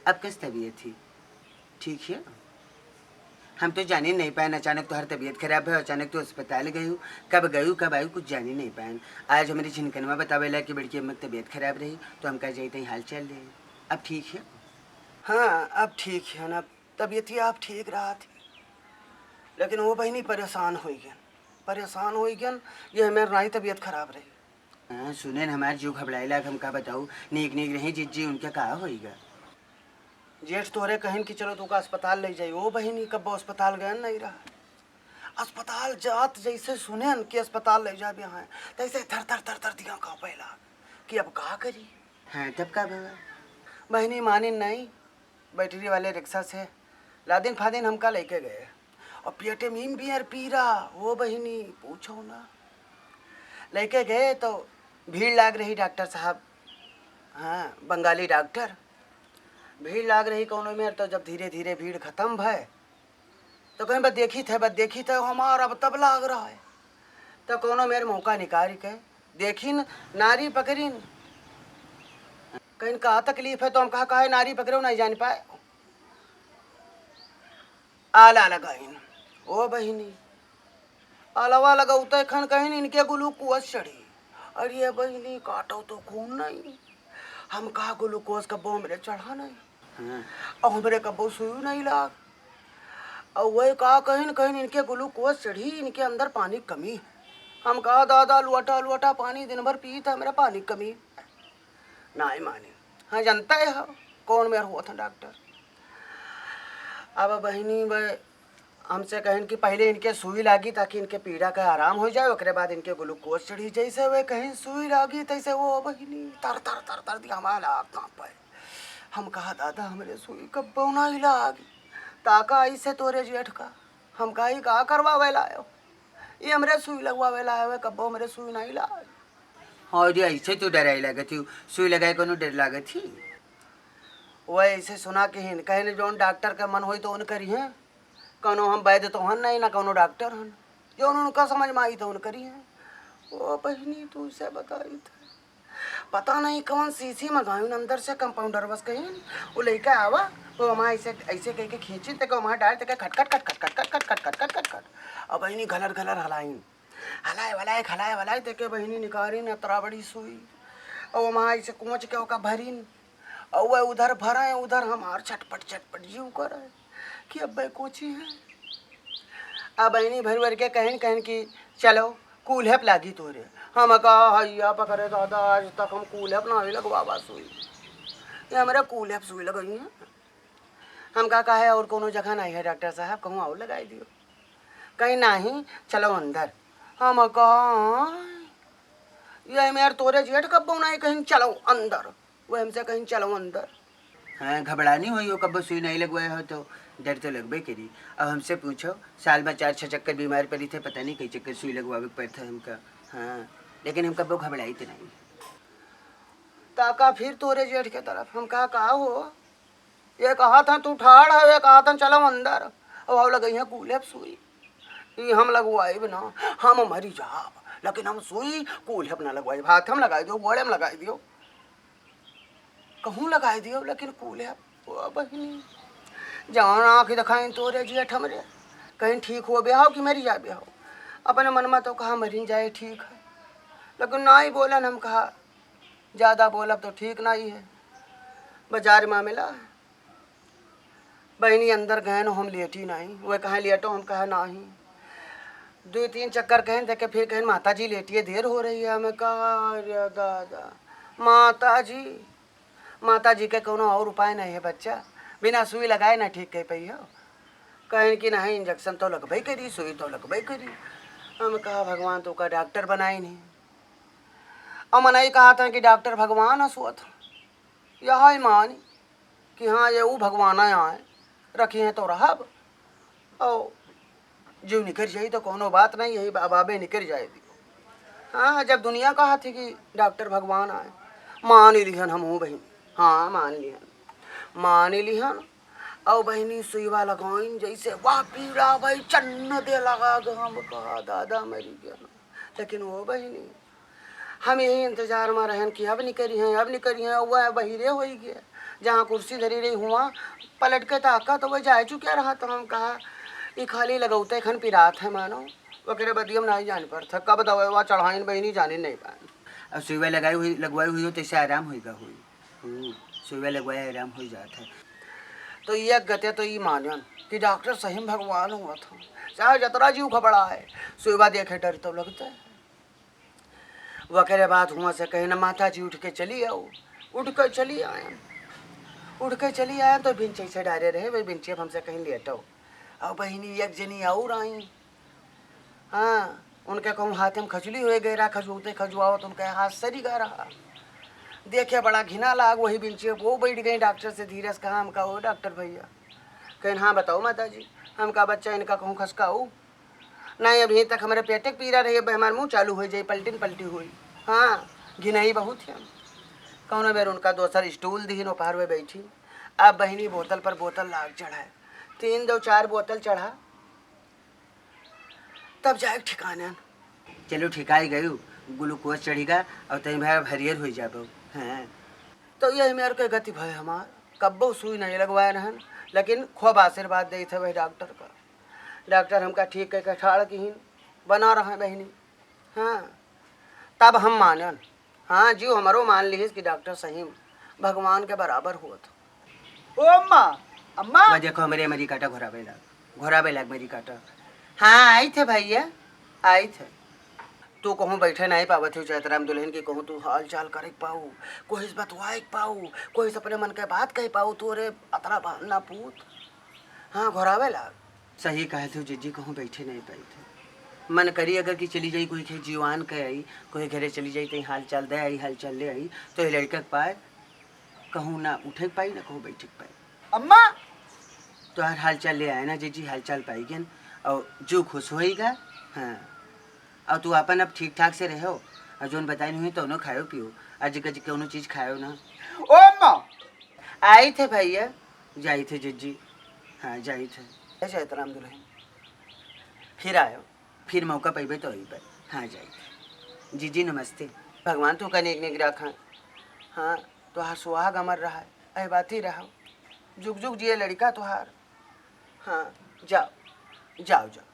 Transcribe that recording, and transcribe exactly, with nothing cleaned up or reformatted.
अब कस तबीयत ही? ठीक है? हम तो जाने नहीं पाएन, अचानक तोहर तबीयत खराब है, अचानक तू अस्पताल गयू, कब गयू, कब आयू, कुछ जाने नहीं पाएन। आज हमरे झिनकनवा बतावेला कि बड़की अम्मा की तबीयत खराब रही, तो हम कह जाई तई हाल चाल ले। अब ठीक है? हाँ, अब ठीक है ना, तबीयतिया अब ठीक रहा थी, लेकिन वो बहिनी परेशान होइ गयन, परेशान होइ गयन, ये हमार नाई तबीयत खराब रही। हाँ, सुनेन हमार जीव घबड़ाए लाग, हम का बताऊ, नीक नीक रही जिज्जी, उनके का होइगा? जेठ तोहरे कहिन कि चलो तोका अस्पताल ले जाई, ओ बहिनी कब्बो अस्पताल गयन नहीं रहा। अस्पताल जात जैसे सुनेन कि अस्पताल ले जाबे हैं, तैसे थर थर थर थर दिया कांपे लाग कि अब का करी। हाँ, तब का भवा? बहिनी मानिन नहीं, बैटरी वाले रिक्शा से लादिन फादिन हमका लेके गए। और पेटे में इन बियर पीरा, वो बहिनी पूछो ना। लेके गए तो भीड़ लाग रही डॉक्टर साहब, हाँ, बंगाली डॉक्टर। भीड़ लाग रही कौनो मेर, तो जब धीरे धीरे भीड़ खत्म भय, तो कहेन, "बस देखित है, बस देखित है, हमार अब तब लाग रहा है।" तो कौनो मेर मौका निकाल के देखिन, नारी पकड़िन, कहिन, "का तकलीफ है?" तो हम कहा, "काहे नारी पकड़ो, नहीं जान पाए।" आला लगाइन, ओ बहिनी, आलवा लगौते खन कहिन, "इनके ग्लूकोज चढ़ी।" अरे बहिनी, काटो तो खून नहीं। हम कहा, "ग्लूकोज कब्बो हमरे चढ़ा नहीं।" हाँ। और हमरे कब्बो सुई नहीं लाग। और वह का कहिन, कहिन, "इनके ग्लूकोज चढ़ी, इनके अंदर पानी कमी है।" हम कहा, "दादा, लुअटा लुअटा पानी दिन भर पीत है, हमरा पानी कमी।" नाई माने। हाँ, जानता है हो, कौन मेर हुआ था डॉक्टर। अब बहिनी, वह हमसे कहिन कि पहले इनके सुई लागी, ताकि इनके पीड़ा का आराम हो जाए, ओकरे बाद इनके ग्लूकोज चढ़ी। जैसे वह कहिन सुई लागी, तैसे वो बहिनी तर तर तर तर दिया हमारा लाग कांपे। हम कहा, "दादा, हमरे सुई कब्बो नहीं लागी।" ताका ऐसे तोरे जेठ का। हम कहा, "ई का करवावे लायो? ई हमरे सुई लगवावे लायो है, कब्बो हमरे सुई नहीं लागी।" हाँ रे, ऐसे तू डराई लागत ही, सुई लगाए कोनो डर लागत ही? वो ऐसे सुना के हिन, कहे ने जौन डॉक्टर का मन होई तो उन करी हैं। कौनो हम वैद्य तो हन नहीं, ना कौनो डॉक्टर हन। जौन उनका समझ में आई तो उन करी हैं। ओ बहिनी, तू से बताई था। पता नहीं कौन शीशी मंगाइन अंदर से, कंपाउंडर बस कहिन। वो लइका आवा, वो हमारे ऐसे, ऐसे कह के खींचिन, तेके हमारे डाल, तेके खटखट, खटखट, खटखट। अब बहिनी घलर घलर हलाइन। हलाए वलाए, हलाए वलाए, तेके बहिनी निकारिन अतरा बड़ी सुई। और हमारे ऐसे कोच के ओका भरिन। और वह उधर भरे, उधर हमार छटपट, छटपट जीव करे कि अब्बे कोची है। अब बहिनी भर भर के कहिन, कहिन कि चलो, कूल्हेप लागी तोरे। हम कहा, "हैया पकड़े दादा, आज तक हम कूल्हेप ना ही लगवावा सुई। ये हमरे कूल्हेप सुई लगई है।" हम कहा, "काहे और कोनो जगह नहीं है डॉक्टर साहब, कहूँ और लगाई दियो?" कहीं, "नहीं, चलो अंदर।" हम कहा, "ये मेर तोरे जेठ कब्बो नहीं कहीं चलो अंदर।" वो हमसे कहीं चलो अंदर। हाँ, घबरानी होई हो, कब्बो सुई नहीं लगवाए हो तो डर तो लगबे करी। अब हमसे पूछो, साल में चार छह चक्कर बीमार पड़ी थे, पता नहीं कई चक्कर सुई लगवावे के पड़ता हमका। हाँ, लेकिन हम कब्बो घबराई तो नहीं। ताका फिर तोरे जेठ के तरफ, हम कहा, "का हो?" ये कहा था तू ठाड़ है, ये कहा था चलो अंदर। अब आओ लगई है कूल्हेप सुई। ई हम लगवाइब ना, हम मरी जाब, लेकिन हम सुई कूल्हेप ना लगवाइब। हाथ हम लगाई दियो, गोड़े में लगाई दियो, कहूँ लगाई दियो, लेकिन कूल्हेप, ओ बहिनी, जौन आँख दिखाइन तोरे जेठ हमरे, कहीं ठीक होबे हो कि मरी जाबे हो। अपने मन में तो कहा मरी जाए ठीक है, लेकिन नाई बोलन। हम कहा ज्यादा बोलब तो ठीक नाई है, बाजार मामिला है। बहिनी अंदर गएन, हम लेटी नाई, वह कहे लेटो, हम कहे नाही। दुई तीन चक्कर कहेन, देखे फिर कहेन, "माता जी लेटिए, देर हो रही है।" हमें कहा, "अरे दादा, माता जी, माता जी के कोनो और उपाय नहीं है बच्चा, बिना सुई लगाए ना ठीक कह पाई हो।" कहेन कि नहीं, इंजेक्शन तो लगबे करी, सुई तो लगबे करी। हम कहा, "भगवान तो का डॉक्टर बनाइन है।" और मनई कहा था कि डॉक्टर भगवान है सोत। यह ही मानी कि हाँ, ये ऊ भगवान आए, रखी हैं तो रहब, और जीव निकल जाई तो कोनो बात नहीं, यही बाबे निकल जाए दियो। हाँ, जब दुनिया कहा थी कि डॉक्टर भगवान आए, मान ही लिहन हम हूँ बहिनी, हाँ, मान लिहन, मान ही लिहन। और बहिनी सुईवा लगाइन, जैसे वह पीड़ा भाई चन्न दे लगा ग, हम कहा, "दादा मरी गया।" लेकिन वो बहिनी, हम यही इंतजार में रहन कि अब निकरी हैं, अब निकरी हैं, और वह बहिरे होई गए। जहाँ कुर्सी धरी रही हुआ, पलट के ताका तो वह जाए चुकिया रहा। तो हम कहा, "ई खाली लगौते खन पिरात है मानो।" ओकरे बदियम नाई जान पर था, कब दवाई चढ़ाइन बहिनी जाने नहीं पाए। अब सुइया लगाई हुई, लगवाई हुई हो तो इससे आराम होइगा हुई। हम्म, सुइया लगवाए आराम हो जात है। तो ये गते तो ई मानन कि डॉक्टर सही में भगवान हुआ था, चाहे जतरा जीव घबरा है, सुइया देखे डर तो लगता है। वकरे बाद हुआ से कहे, "न माता जी उठ के चली आओ।" उठ के चली आए, उठ के चली आए तो बिंचे से डारे रहे, वही बिंचे अब हमसे कहीं लेटो। अब बहिनी एक जनी और आई, हाँ, उनके कहूँ हाथ में खजुली हुए गए रहा, खजुते खजुआओ तो उनके हाथ सरी गा रहा। देखे बड़ा घिना लाग, वही बिंचे वो बैठ गई। डॉक्टर से धीरे से कहा, हम कहा, "ओ डॉक्टर भैया।" कहें, "हाँ बताओ माता जी।" हम कहा, "बच्चा इनका कहूँ खसकाऊ?" नहीं, अभी तक हमारे पेटे के पीरा रही, अब हमारे मुँह चालू हो जाई, पलटिन पलटी हुई। हाँ, घिनाई बहुत है। कौनो बेर उनका दोसर स्टूल दीन, ओपार वे बैठी। अब बहिनी बोतल पर बोतल लाग चढ़ाए, तीन दो चार बोतल चढ़ा, तब जाए ठिकाने। चलो ठिकाई गयू, ग्लूकोज चढ़ीगा और तई भाई हरियर हो जाबो। हाँ, तो यही मेरे के गति भय हमार, कब्बो सुई नहीं लगवाए रहन, लेकिन खूब आशीर्वाद देत है वही डॉक्टर का। डॉक्टर हमका ठीक कह के ठाड़ किहिन, बना रहे बहिनी। हाँ, तब हम मानन। हाँ, जीव हमरो मान लिहिस कि डॉक्टर सही में भगवान के बराबर होत। ओ अम्मा, अम्मा। वह देखो हमरे मरी काटा घोरावे लाग, घोरावे लाग मरी काटा। हाँ, आई थे भैया, आई थे। तू कहूँ बैठे नहीं पावत हो चैतराम दुल्हन की, कहूँ तू हाल चाल करे के पाऊ, कोई से बतवाए के पाऊ, कोई से अपने मन के बात कह पाऊ, तू अरे अतरा बहाना पूत। हाँ, घोरावे लाग। सही कहे थे जिज्जी, कहूँ बैठे नहीं पाई थे। मन करी अगर कि चली जाई कोई के जीवान के आई, कोई घरे चली जाई, तई हाल चाल दे आई, हाल चाल ले आई, तो ये लड़का के पाए कहूँ ना उठे के पाई, ना कहूँ बैठे के पाई। अम्मा! तोहार हाल चाल ले आए ना जिज्जी, हाल चाल पाई गन और जो खुश होएगा। हाँ, और तू अपन अब ठीक ठाक से रहो, और जोन बताई नहीं तो उन्हों खायो पियो, आज कज कौनो चीज खायो ना। ओ अम्मा! आई थे भैया, जाई थे जिज्जी। हाँ, जाई थे। जय जयतराम दुल्हन, फिर आयो, फिर मौका पैबे तो अइबे। हाँ, जाई थे। जिज्जी नमस्ते। भगवान तू का नेक नेक रखा। हाँ, तोहार सुहाग अमर रहा है, ऐ बात ही रहो। जुग जुग जिए लड़का तोहार। हाँ, जाओ, जाओ, जाओ।